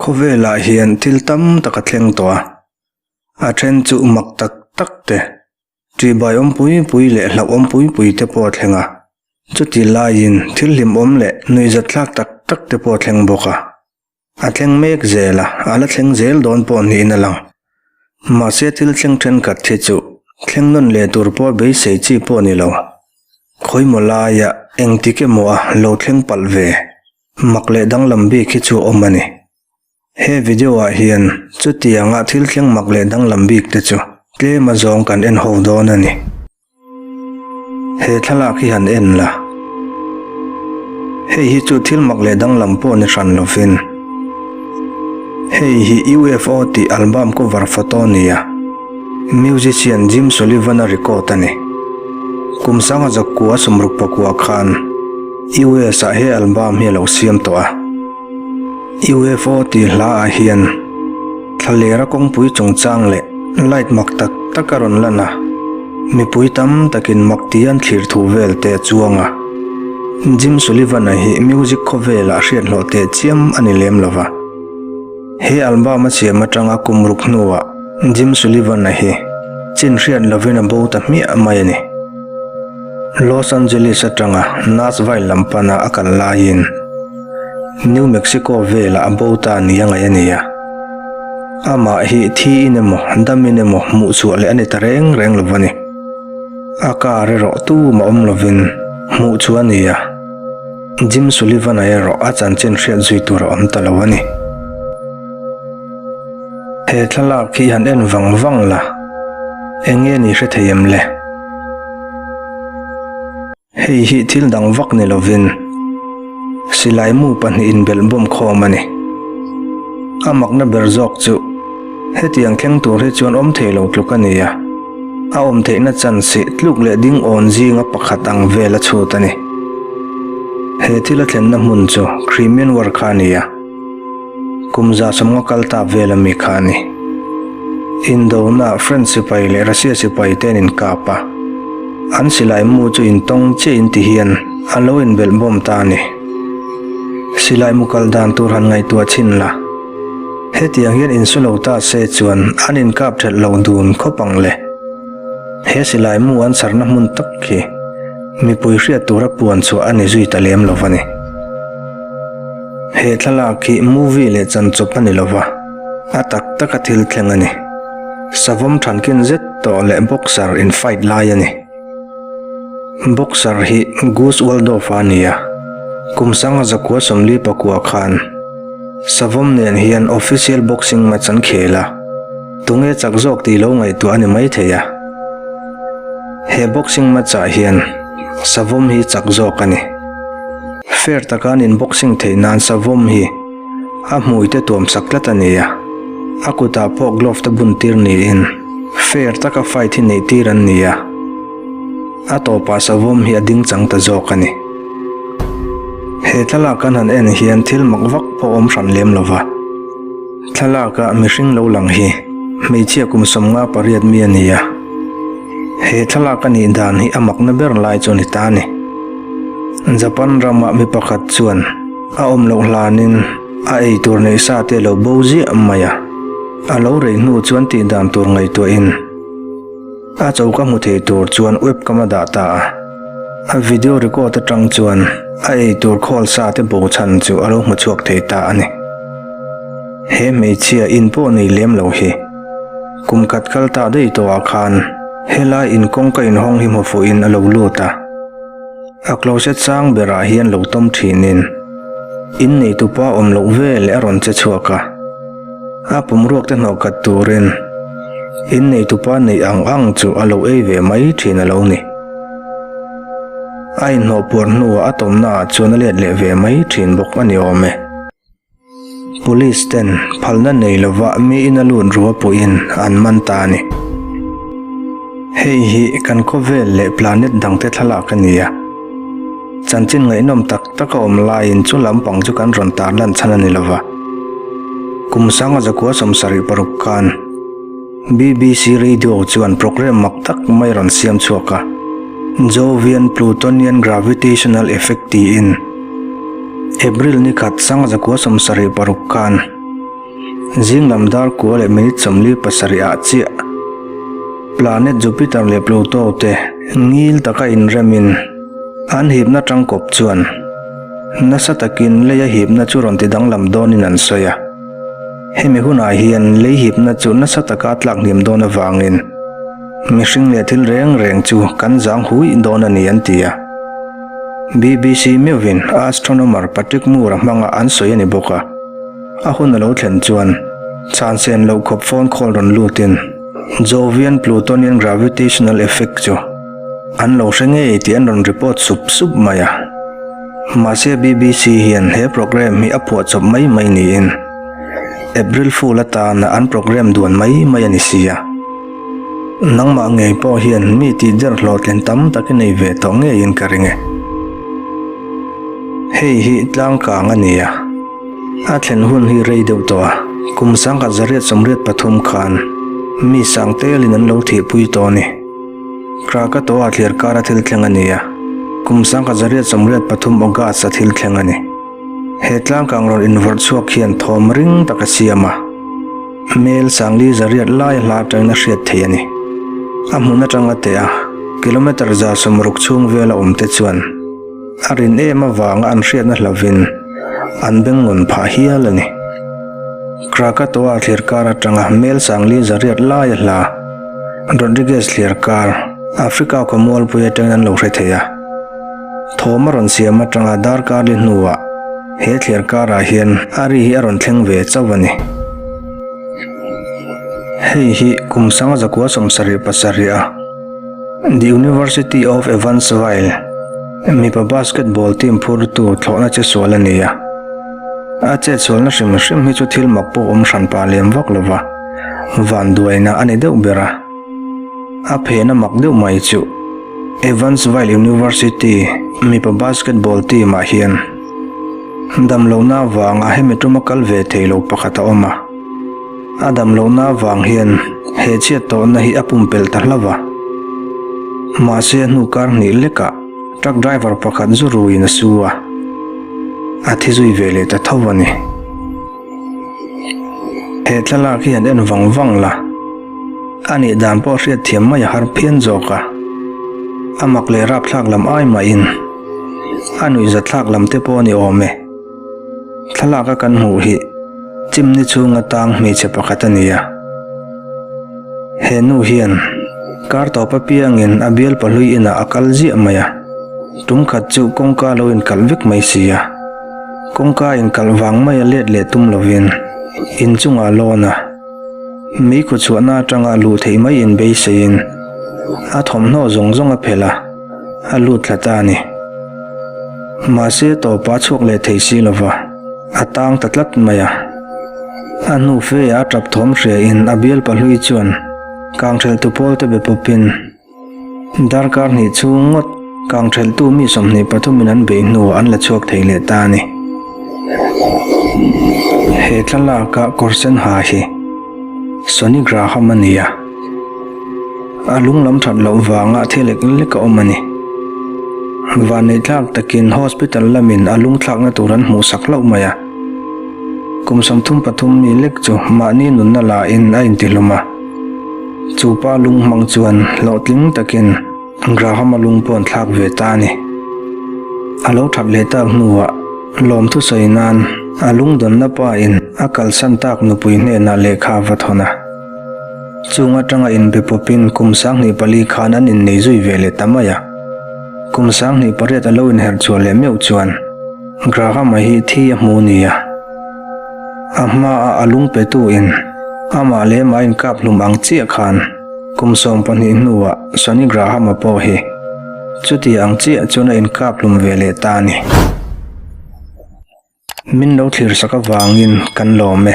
Khawvelah hian thil tam tak a thleng tawh a, a then chu mak tak tak te, ṭihbai awm pui pui leh hlauhawm pui pui te pawh a thleng a. Chuti laiin thil hlimawm leh nuihzatthlak tak tak te pawh a thleng bawk a. A thleng mek zel a, a la thleng zel dawn pawh niin a lang. Mahse thil thleng thenkhat hi chu thleng nawn leh tur pawh beisei chi pawh a ni lo. Khawimaw laia engtik emaw a lo thleng palh ve mak leh danglam bik hi chu a awm a ni. He video ah hian chutianga thil thleng mak leh danglam bik te chu tlem azawng kan en ho dawn a ni. He thlalak hi han en la. Hei hi chu thil mak leh danglam pawh ni hran lovin. Hei hi UFO tih album cover photo a ni a, musician Jim Sullivan-a record a ni. Kum sanga zakua sawmruk pakua khan US-ah he album hi a lo siam tawh a. UFO tih hla ah hian thlalera kawngpui chungchang leh light mak tak tak a rawn lan a, mipui tam takin mak ti an thlir thu vel te a chuang a. Jim Sullivan-a hi music khawvelah hriat hlawh teh chiam a ni lem lo va. He album a siam atanga kum ruk hnuah Jim Sullivan-a hi chin hriat lovin a bo ta hmiah mai a ni. Los Angeles atanga Nashville lam pana a kal laiin New Mexico velah a bo ta ni a ngaih a ni a. Amah hi thiin emaw damin emaw hmuh chhuah leh a ni ta reng reng lo a ni. A car erawh tumah awm lovin hmuh chu a ni a. Jim Sullivan-a erawh a chanchin hriat zui tur a awm ta lo a ni. He thlalak hi han en vang vang la, eng nge ni hre thei em le? Hei hi thil dang vak ni lovin silai mu pahnih inbelh bawm khawm a ni. A makna ber zawk chu hetiang thleng tur hi chuan awm thei lo tluk a ni a, a awm theihna chance hi tluk leh ding awn zinga pakhat ang vel a chhut a ni. He thil a thlenna hmun chu Crimean War kha a ni a. Kum za sawmnga kal ta vel ami kha a ni. Indona French sipai leh Russia sipai te an inkap a, an silai mu chu intawng chiah in ti hian a lo inbelh bawm ta a ni. Silai mu kal dan tur han ngaihtuah chhin la, hetiang hian insu lo ta se chuan an inkap thelh lo dun khawp ang le. He silai mu an chharna hmun tak khi mipui hriat tura puan chhuah a ni zui ta lem lo va ni. He thlalak hi movie leh chanchawp a ni lova, a tak taka thil thleng a ni. Savawm thankin zet tawh leh boxer in fight lai a ni. Boxer hi Gus Waldorf a ni a, kum sanga zakua 44 khan Savawm nen hian official boxing match an khel a, tunge chak zawk tih lo ngaihtuah a ni maithei a. He boxing match ah hian Savawm hi chak zawk a ni. Fair taka an in boxing theih nan Savawm hi a hmui te tuam sak tlat a ni a, a kutah pawh glove te bun tir niin fair taka fight hi neih tir an ni a, a tawpah Savawm hi a ding chang ta zawk a ni. He thlalak kan han en hian thil mak vak pawh awm hran lem lova, thlalaka mihring lo lang hi hmeichhia kum 58 mi a ni a. He thlalak a nih dan hi a makna ber lai chu a ni ta a ni. Japan rama mi pakhat chuan a awm loh hlanin a ei tur neih sa te a lo bo ziah mai a, a lo rei hnu chuan tih dan tur ngaihtuahin a choka hmu thei tur chuan webcam a dah ta a. A video record atang chuan a ei tur khawl sa te bo chhan chu a lo hmu chhuak thei ta a ni. He hmeichhia in pawh nei lem lo hi. Kum khat kal ta daih tawhah khan helai in kawngka inhawng hi hmu fuhin a lo lut a, a closet sang berah hian lo tawm thinin in neitupa awm loh veleh a rawn che chhuak a, a pumruak te hnawh khat turin in neitupa neih ang ang chu a lo ei ve mai thin a lo ni. A inhnawh puar hnuah a tawmnaah chuan a let leh ve mai thin bawk a ni awm e. Police ten phalna nei lova mi ina lut rua puiin an man ta a ni. Hei hi kan khawvel leh planet dangte thlalak a ni a. Chanchin ngaihnawm tak tak a awm laiin chu lampang chu kan rawn tarlan chhan a ni lova. Kum sanga zakua 76 khan BBC Radio chuan programme mak tak mai rawn siam chhuak a, Jovian Plutonian Gravitational Effect tiin. April ni khat sanga 76 khan. Zing lam dar kua leh minute 47 ah chiah planet Jupiter leh Pluto te ngil taka inremin an hipna tangkawp chuan nasa takin leia hipna chu rawn ti danglam dawnin an sawi a. Hemi hunah hian lei hipna chu nasa taka tlak hniam dawn avangin mihring leh thil reng reng chu kan zang hui dawn a ni an ti a. BBC meuhvin astronomer Patrick Moore-a hmanga an sawi a ni bawk a. A hun a lo thlen chuan chhansen loh khawp phone call rawn lutin Jovian Plutonian gravitational effect chu an lo hre ngei tih an rawn report sup sup mai a. Mahse BBC hian he programme hi a phuahchawp mai mai niin April Fool atana an programme duan mai mai a ni si a. Nangmah ngei pawh hian mi tih der hlawhtlin tam tak i nei ve tawh ngeiin ka ring e. Hei hi tlangkang a ni a, a thlen hun hi rei deuh tawh a, kum 1883 khan mi sang telin an lo thihpui tawh a ni. Krakatoa thlir kara thil thleng a ni a, kum 1883 August-a thil thleng a ni. He tlangkang rawn invawrh chhuak hian thawm ring tak a siam a, Mel Sangli zariat lai hla atangin a hriat theih a ni. A hmun atanga teh a, kilometre 60 chhung vela awm te chuan a rin em avanga an hriatna hlovin an bengngawn phah hial a ni. Krakatoa thlir kar atanga Mel Sangli zariat lai a hla Rodriguez thlir kar Africa khawmualpui atangin an lo hre thei a. Thawm a rawn siam atanga darkar li hnuah he thliar karah hian a ri hi a rawn thleng ve chauh a ni. Hei hi kum 1977 a The University of Evansville mipa basketball team phurtu thlawhna che sual a ni a. A chetsualna hrim hrim hi chu thil mak pawh awm hran pah lem vak lova vanduaina a ni deuh ber a. A phena mak deuh mai chu Evansville University mipa basketball team ah hian damlohna avanga hemi tuma kal ve thei lo pakhat a awm a. A damlohna avang hian he chhiat tawhna hi a pumpelh ta hlauh a. Mahse a hnu kar hnih lekah truck driver pakhat zu ruiin a su a, a thi zui ve leh ta tho a ni. He thlalak hi han en vang vang la, a nih dan pawh hriat thiam mai a har phian zawk a. A mak leh rapthlak lam ai mahin a nuihzatthlak lam te pawh a ni awm e. Thlalak a kan hmuh hi chimni chhunga tang hmeichhe pakhat a ni a. He nu hian kar tawp apiangin a bial pahlui inah a kal ziah mai a, tum khat chu kawngka lo inkalh vek mai si a. Kawngka inkalh vang maia let leh tum lovin inchungah lawn a, mei khawchhuahna atanga luh theih mai inbeiseiin a thawmhnaw zawng zawng a phelh a, a lut thla ta a ni. Mahse tawpa chhuak leh thei si lova, a tang ta tlat mai a. A hnu fe a tap thawm hriain a bialpa hlui chuan kangtheltu pawlte be pawpin, Darkar hnih chhung ngawt kang thelhtu mi 23 in an beih hnuah an la chhuak thei leh ta a ni. He thlalaka kawr sen ha hi Sonny Graham a ni a, a lung lam that loh vanga thi lek lek a awm a ni. Vanneihthlak takin hospital lamin a lung thlakna tur an hmuhsak hlauh mai a. Kum 33 mi lek chu mahni nunna la in a intihlum a. Chu pa lung hmang chuan hlawhtling takin Graham-a lung pawh an thlak ve ta a ni. A lo that leh tak hnuah lawmthu sawi nan a lungdawnna pa in a kalsan tak nupui hnenah lehkha a va thawn a. Chung atanga inbe pawpin kum 24 khan an innei zui ve leh ta mai a. Kum 28 a lo inherh chhuah leh meuh chuan Graham-a hi thi a hmu nia. A hmaah a lung petu in amah leh mah inkap hlum ang chiah khan kum 12 hnuah Sonny Graham-a pawh hi chuti ang chiah chuan a inkap hlum ve leh ta a ni. Min lo thlir sak avangin kan lawm e.